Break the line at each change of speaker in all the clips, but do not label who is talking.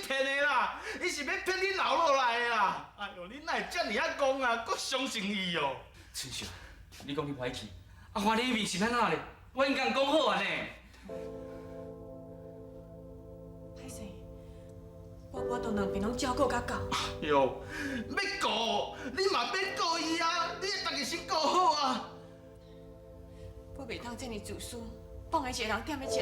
騙的啦，伊是欲騙你留落來的啦。哎喲，你哪會遮爾仔戇啊？閣相信伊哦？
春秀，你講你無愛去，啊，看你面是按怎咧？我應該講好啊呢。
歹勢，我無法度兩邊攏照顧甲到。
喲，欲顧你嘛免顧伊啊，你家己先顧好啊。
我袂當這爾自私，放伊一个人踮咧遮。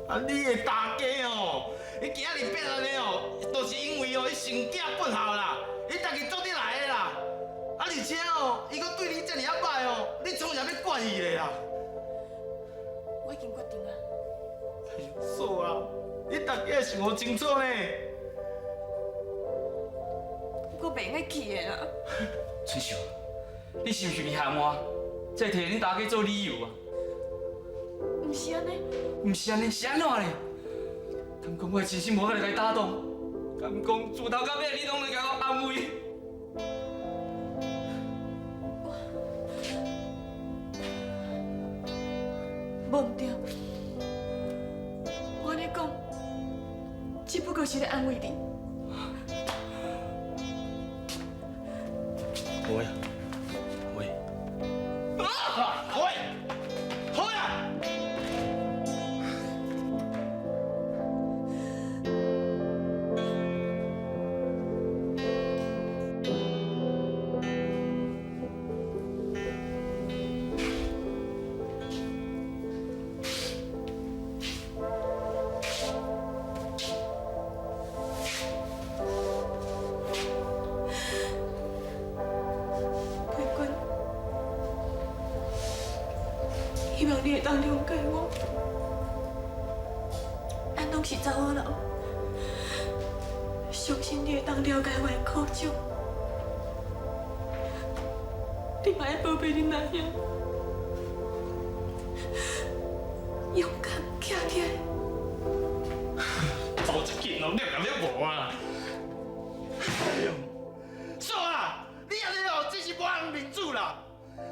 啊，你的大家哦，伊今仔日變按呢哦，就是因為哦，伊生囝不孝啦，伊家己做得來的啦。啊，而且哦，伊閣對你這爾仔歹哦，你創啥欲管伊咧啦？
我已經決定啊。
哎喲，嫂啊，你大家想予清楚呢？
我袂用去的啦。
春秀，你是毋是袂嫌我？才提恁大家做理由啊？
毋是按呢。
毋是按呢，是按怎咧？敢講我的真心無法度共伊打動？敢講自頭到尾你攏來共我安慰？
無毋對，我按呢講，只不過是咧安慰你。
好呀，喂，啊，好呀，好呀！
培君，希望你會當諒解我。咱攏是查某人，相信你會當了解我的苦衷。你嘛愛寶貝恁阿兄，勇敢站起來。
做這件攏了甲了無啊！哎喲，嫂啊，你按呢哦，真是無通面子啦！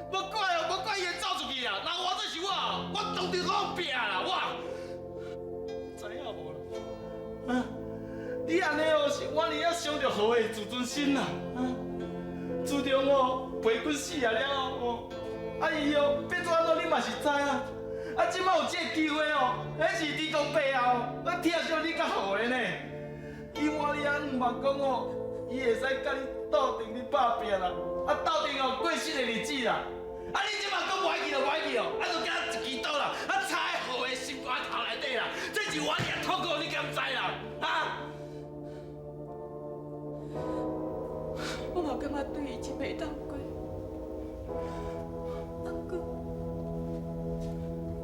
無怪哦，無怪伊會走出去啊！若換做是我，我當場攏拼啦！我知影無啦？啊，你按呢哦，是我爾仔傷著何的自尊心啦！啊，自從哦培君死啊了後，啊伊哦變做按怎，你嘛是知啊！啊，這擺有這个機會哦，彼是豬公伯啊，我疼惜你較好的呢。伊換你仔毋捌講哦，伊會使佮你鬥陣咧拍拚啦，啊鬥陣哦過新的日子啦。啊，你這擺講無愛去就無愛去哦，啊就敢若一支刀啦，啊插佇何的心肝頭內底啦，這是我爾痛苦，你敢知啦？啊？
我嘛感覺對伊真袂當過，不過我，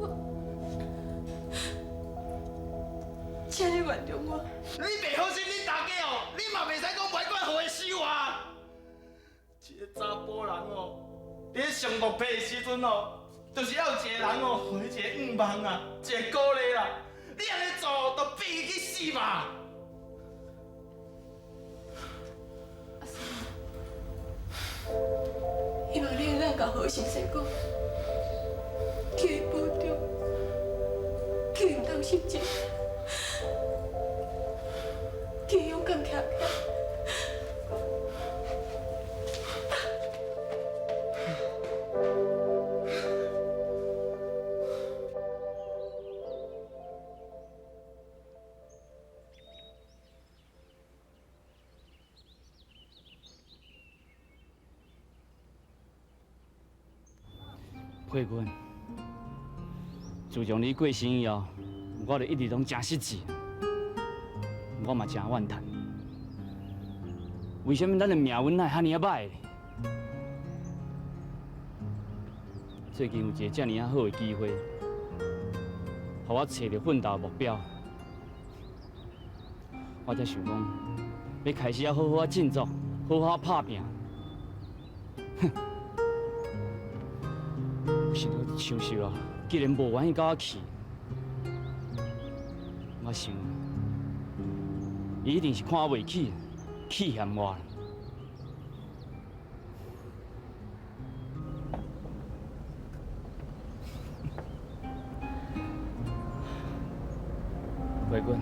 請你原諒我。
你袂好心恁大家哦，你嘛袂使講無愛管何的死活。一个查埔人哦，佇咧上落魄的時陣哦，就是要有一個人哦，予伊一個願望啊，一個鼓勵啦。你按呢做，就逼伊去死嘛。
阿生，希望你會當共何先生講，叫伊保重，叫伊毋通失志，叫伊勇敢徛起來。
佩君，自從你過身以後，我就一直攏誠失志，我嘛誠怨嘆。為啥物咱的命運哪會遐爾仔歹？最近有一個遮爾仔好的機會，予我揣著奮鬥目標，我才想講，欲開始啊好好仔振作，好好仔拍拚。哼！想到秋秀啊，竟然無願意佮我去，我想，伊一定是看我袂起，氣嫌我。培君，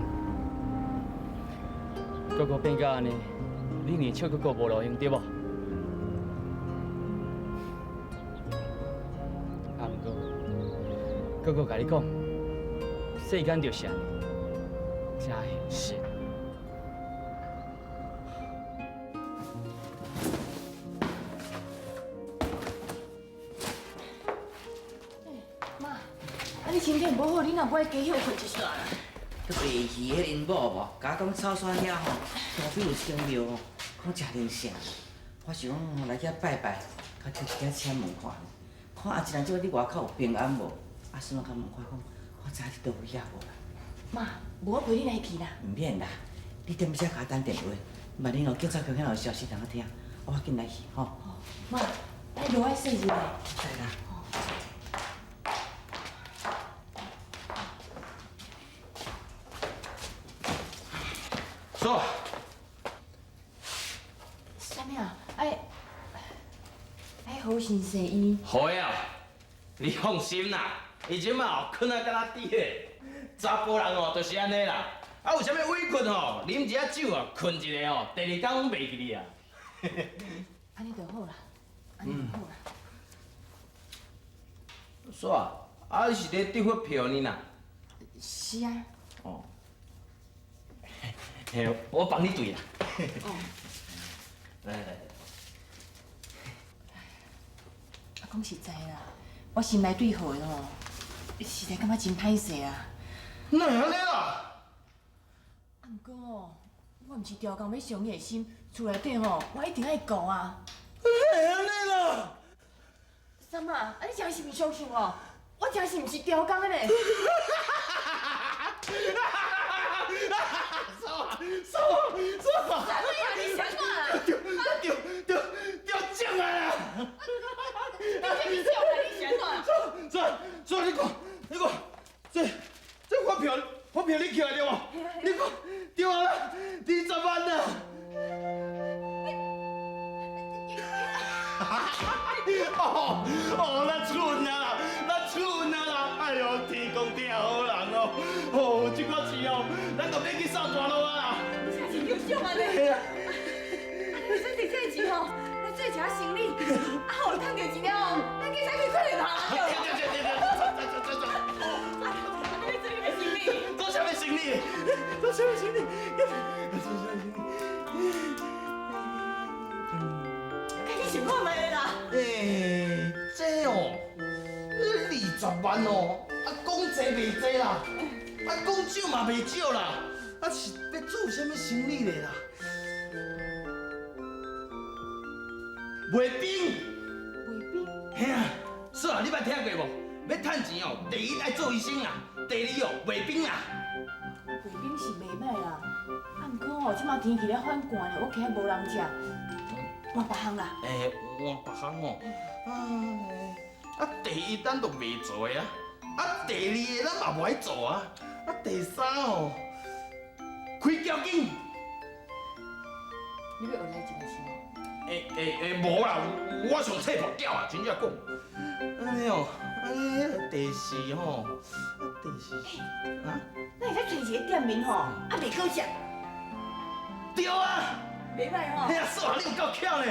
哥哥變到按呢，你連笑哥哥無路用對無？啊，毋過哥哥共你講，世間就是按呢，真現實。
媽，啊你身體無好，你若無愛加歇睏一下啦？
去白魚彼𪜶某無，共我講草山遐吼，路邊有间庙吼，讲诚灵圣。我想讲吼，来遐拜拜，共抽一支签问看，看啊，一若这你外口有平安无？啊，顺便共问看讲，我知影伫佗位遐无啦？
妈，无我陪你来去啦。
毋免啦，你踮遮共我等电话，万一哦警察局遐有消息通我听，我紧来去吼。
妈，咱路爱细入来。
知啦。
说。
啥物啊？哎，哎，好先生伊。
好啊，你放心啦，伊這馬哦睏啊敢若豬咧，查埔人哦就是按呢啦。啊，有啥物委屈吼，啉一下酒啊，睏一下吼，第二工攏袂記你啊。
按呢就好啦，按呢就好啦。
煞，啊，你是咧得發票呢啦？
是啊。
哦。嘿，我幫你對啦。
哦。
來來來。
啊，講實在啦，我心內對何吼，實在感覺真歹勢啊。
哪會按呢啦？
啊，毋過吼，我毋是刁工欲傷伊的心，厝內底吼，我一定愛顧啊。
哪會按呢啦？
啥嘛？啊，你真是毋相信我？我真是毋是刁工的呢。
嫂啊，嫂啊，嫂啊！
啥物啊？你啥啊？
中中中中奖啊啦！
中啥物奖啊？你啥啊？
嫂，嫂，你看，你看，這發票，發票你抾來對無？你看，中啊，20萬啊！哦哦，咱出運啊啦，咱出運啊啦！哎喲，天公疼好人哦！哦，這款錢哦，咱就免去掃大路啊啦！
真是中獎啊咧！
嘿啊！
啊，你使摕這個錢吼，來做一下生意，啊，予趁著錢了吼，咱計使去快樂行對
對對對對，走走走走。
啊，你做啥物生意？
做啥物生意？做啥物生意？做啥物生意？
趕緊想看覓啦！
欸，這哦，20萬哦，啊講濟袂濟啦，啊講少嘛袂少啦，啊是欲做啥物生意咧啦？賣冰。
賣冰？
嘿啊，嫂啊，你捌聽過無？欲趁錢哦，第一愛做醫生啦，第二哦賣冰啦。
賣冰是袂歹啦，啊，毋過吼，這馬天氣咧反寒咧，我驚無人食，換別項啦。
欸，換別項哦。啊，第一咱就袂做的啊，啊，第二个咱嘛無愛做啊，啊，第三哦，開交警。
你欲學來一個是無？
欸欸欸，無啦，我上冊破繳啊，真正講。按呢哦，按呢第四吼，啊第四，啊？
咱會使揣一個店面吼，啊袂好食。
對啊。
袂歹吼。
嘿啊，嫂啊，你有夠巧呢。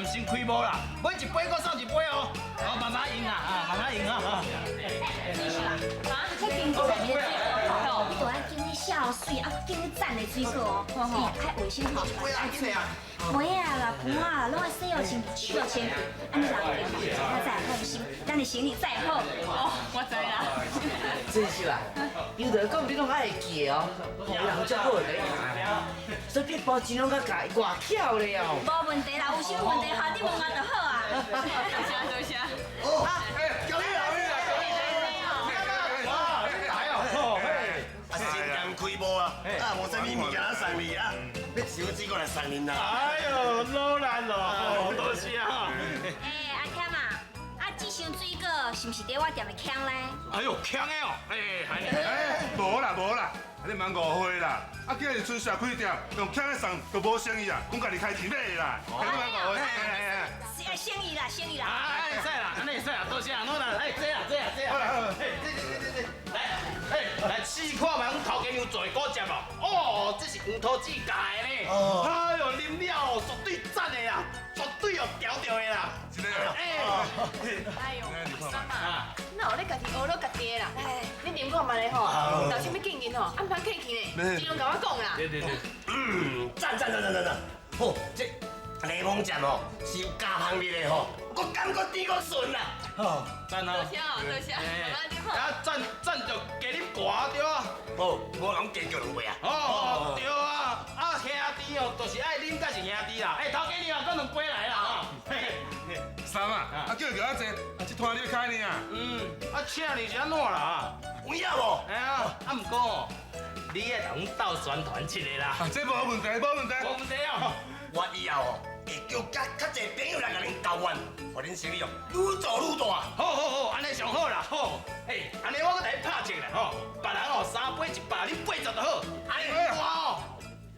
先開幕啦，每一杯閣送一杯哦，哦，慢慢飲啊，啊，慢慢飲啊。
這冰淇淋的水果吼，你著愛揀彼小水啊，揀彼讚的水果哦，愛衛生好，愛注意。糜仔啦、盤仔啦，攏愛洗予清洗清，按呢人客嘛，才會放心，咱的生意才會好。
哦，我知啦。
真是啦，有得講你攏愛會記哦，人足好的。所以撇步钱攏較家外巧咧哦。
無問題啦，有啥問題下你問我就好啊。
多謝多謝。
哦，哎，恭喜啦，恭喜啦，恭喜啦！哇，你來哦，嘿，
啊，新店開幕啊，啊，無啥物物件送你啊，欲燒水果來送恁啦。
哎呦，老難咯，多謝啊。
哎，阿添啊，啊，這箱水果是毋是佇我店的坑咧？
哎呦，坑的哦，哎，係。
哎，無啦無啦，你莫誤會啦。啊，今日春社開店，用坑的送就無生意啊，阮家己開錢買的啦。你莫誤會。
是生意啦，生意啦。
哎，會使啦，按呢會使啦，多謝啊，攞啦，哎，這啦，這啦，這啦，哎，這這這這，來，哎，來試看覓，阮頭家娘做的果汁哦，哦，這是黃桃子加的呢。哦。哎呦，啉了哦，絕對讚的啦，絕對哦，調著的啦。
真的啊。
哎。
哎呦，阿三啊，哪有你家己學落家己的啦？你啉看覓咧吼，有啥物建議吼，啊毋通客氣呢，盡量共我講啦。
對對對。
嗯，讚讚讚讚讚讚，好，這檸檬汁哦，是有加蜂蜜的吼，閣甘閣甜閣順啦。
好，讚哦。
多謝哦，多謝。
啊，讚讚就加啉寡對啊。
好，無人加叫兩杯啊。
哦，對啊，啊兄弟哦，就是愛啉才是兄弟啦。哎，頭家娘啊，閣兩杯來啦吼。
三啊，啊叫叫遐濟，啊這攤你欲開呢啊？
嗯，啊請你是按怎啦？
有影無？
哎呀，啊毋過哦，你愛同阮鬥宣傳一下啦。
啊，這無問題，無問題。
無問題哦。
我以後哦，會叫較較濟朋友來共恁交換，予恁生意哦愈做愈大。
好好好，按呢上好啦，好。嘿，按呢我閣來拍折啦，吼，別人哦3杯100，你80就好。按呢我哦，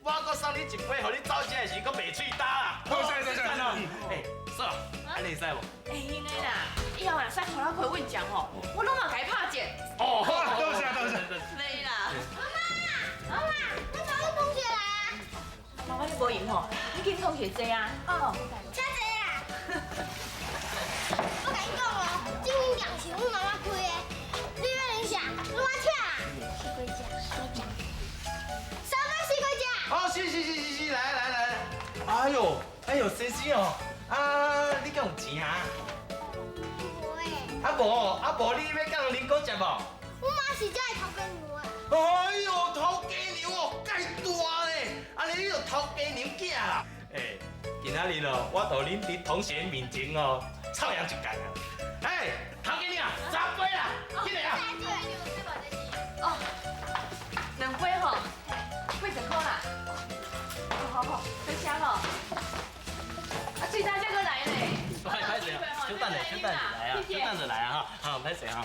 我閣送你一杯，予你走車的時閣袂喙焦啦。
好，謝謝謝謝。
哎，嫂，按呢會使無？
會用的啦，以後若使予我開阮店吼，我攏嘛共伊拍折。
哦，
好，多謝多謝。
對啦。
媽媽，媽媽，我找你同學來啊。
媽媽，你無閒吼，你去同學坐啊。哦，
請坐啦。我共你講哦，這間店是阮媽媽開的，你欲啉啥？攏愛請。西瓜汁，西瓜汁。三杯西瓜汁。
哦，是是是是是，來來來。哎呦，哎呦，先生哦，啊，你敢有錢啊？
無欸。
啊無，啊無，你欲佮人啉果汁無？
阮媽是遮的頭家娘啊。
哎呦，頭家娘哦，蓋大咧，按呢你就頭家娘囝啦。哎，今仔日哦，我到恁佇同學面前哦，臭揚一屆啊。哎，頭家娘，3杯啦，起來啊。
哦，2杯吼，80塊啦。好好，多謝吼。啊，水大才閣來咧。
歹勢啊，小等下，小等下來啊，小等下來啊哈，好，歹勢哈。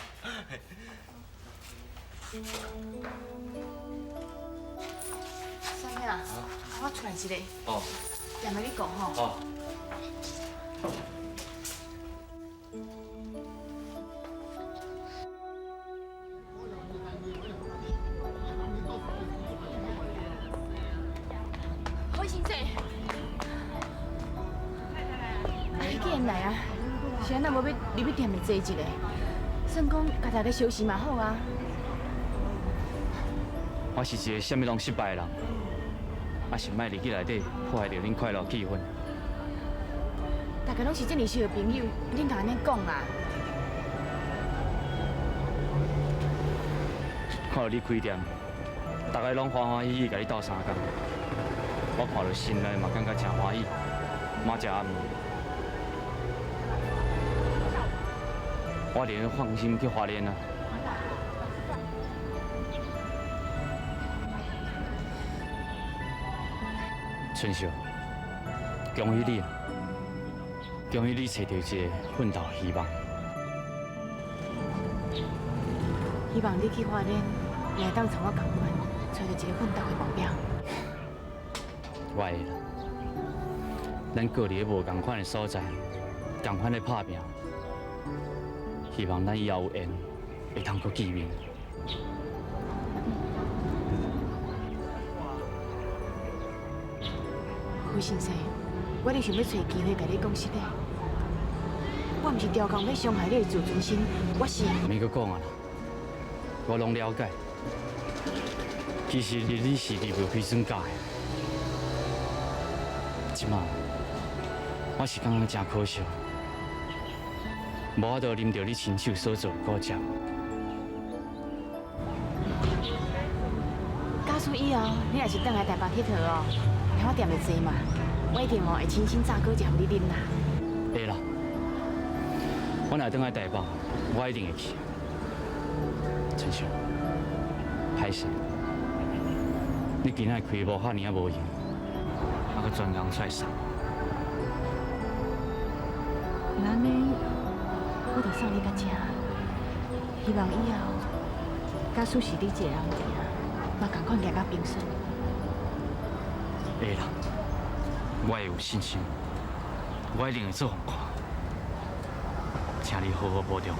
啥物啊？我出來一下。
哦。
踮來你講吼。
哦。
何先生，啊，你既然來啊，是按怎無欲入去店內坐一下？算講共大家相識嘛好啊。
我是一個啥物攏失敗的人，啊是莫入去內底破壞著恁快樂氣氛。
大家攏是這麼熟的朋友，你敢按呢講啊？
看到你開店，大家攏歡歡喜喜共你鬥相共，我看著心內嘛感覺誠歡喜，嘛誠安慰。我連放心去花蓮啊。春秀，恭喜你啊！恭喜你揣著一個奮鬥的希望。
希望你去花蓮，也會當像我仝款，揣著一個奮鬥的目標。
我會啦。咱各佇咧無仝款的所在，仝款咧拍拚，希望咱以後有緣，會通閣見面。
胡先生，我咧想欲揣機會共你講實的。我毋是刁工欲傷害你的自尊心，我是。
免閣講啊啦，我攏了解。其實你是離袂開孫家的，這馬我是感覺誠可惜，無法度啉著你親手所做的果汁。
假使以后你若是转来台北𨑨迌哦，嫌我店会济嘛，我一定哦会亲身炸果汁予你啉啦。
会啦，我若转来台北，我一定会去。春秀，歹势，你今仔开幕遐尔仔无闲，啊，阁专工出来送。
那按呢，我就送你到这，希望以后假使是你一个人伫啊，嘛仝款行甲平顺。
会啦，我会有信心，我一定会做予看，请你好好保重。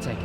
再见。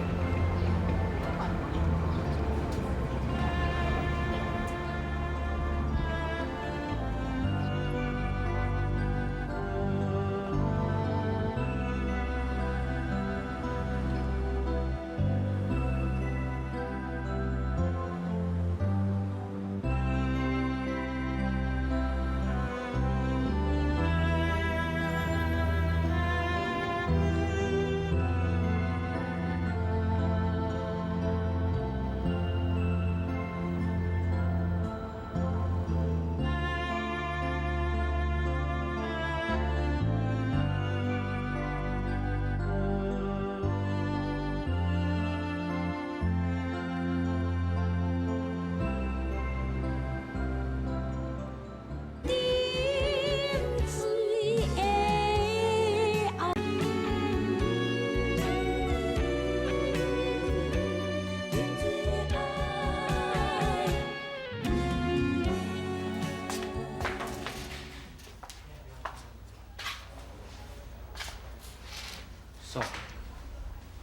爽，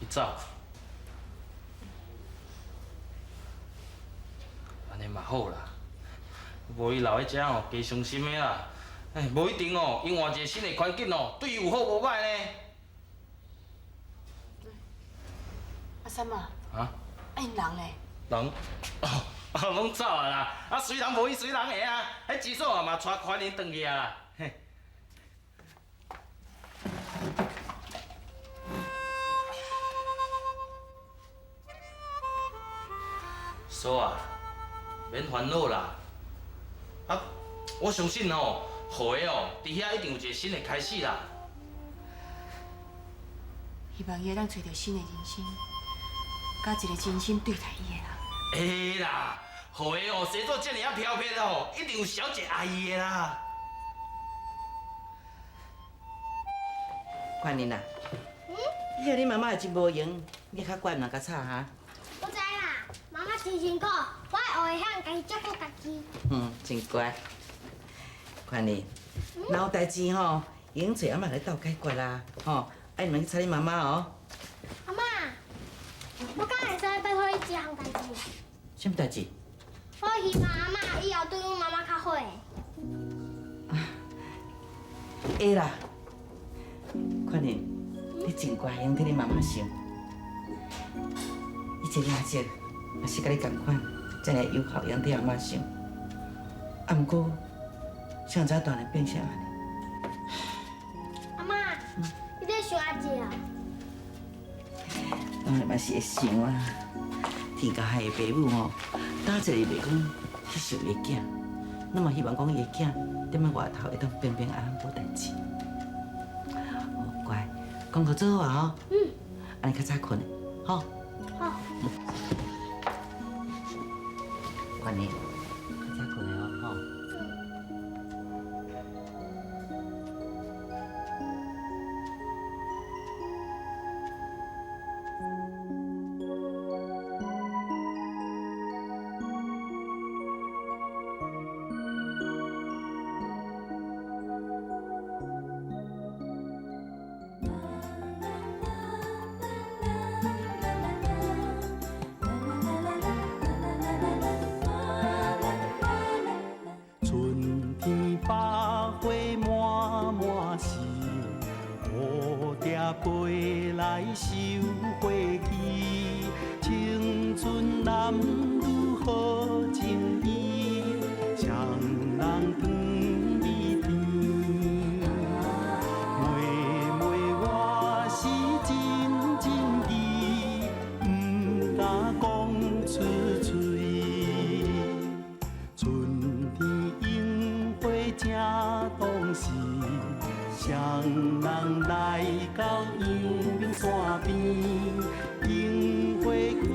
伊走，按呢嘛好啦，无伊留喺遮哦，加伤心的啦。哎，无一定哦，𪜶换一个新的环境哦，对伊有好无歹呢。
阿三啊，
啊？
啊𪜶人咧？
人，哦，拢走啊啦！啊，随人无伊随人的啊，彼姊嫂啊嘛带宽仁转去啊啦。嘿。嫂啊，免烦恼啦。啊，我相信哦，好的哦，伫遐一定有一个新的开始啦。
希望伊会当揣著新的人生，佮一个真心对待伊的人。
会啦，好的哦，生做这尔仔飘撇哦，一定有小姐爱伊的啦。
宽仁啊，你看你妈妈会真无闲，你较乖，毋通共吵哈。
我知啦，妈妈真辛苦，我会学会晓家己照顾家己。
嗯，真乖。宽仁，若有代志吼，会用揣阿嬤来斗解决啦，吼，爱毋去吵你妈妈哦。
阿嬤，我敢会使拜托你一项代志？
什么代志？
我希望阿嬤以后对阮妈妈较好。
会啦。宽仁，你真乖，会用替你妈妈想。伊这领子也是佮你仝款，遮尔友好，会用替阿嬤想。啊，毋过，谁知大人变成按呢？
阿嬤，你咧想阿姐啊？
当然嘛是会想啊。天家海的爸母吼，打一日袂讲去想伊的囝，咱嘛希望讲伊的囝踮咧外头会当平平安安无代志。哦，乖，功课做好啊吼。嗯。按呢较早睏，吼。
好。
宽仁，较早睏的哦，吼。
春天百花满满是，蝴蝶飞来收花期，青春来男女好情意，双人甜蜜甜。妹妹我是真情意，毋敢講出喙。春天櫻花正當時，雙人來到陽明山邊，櫻花開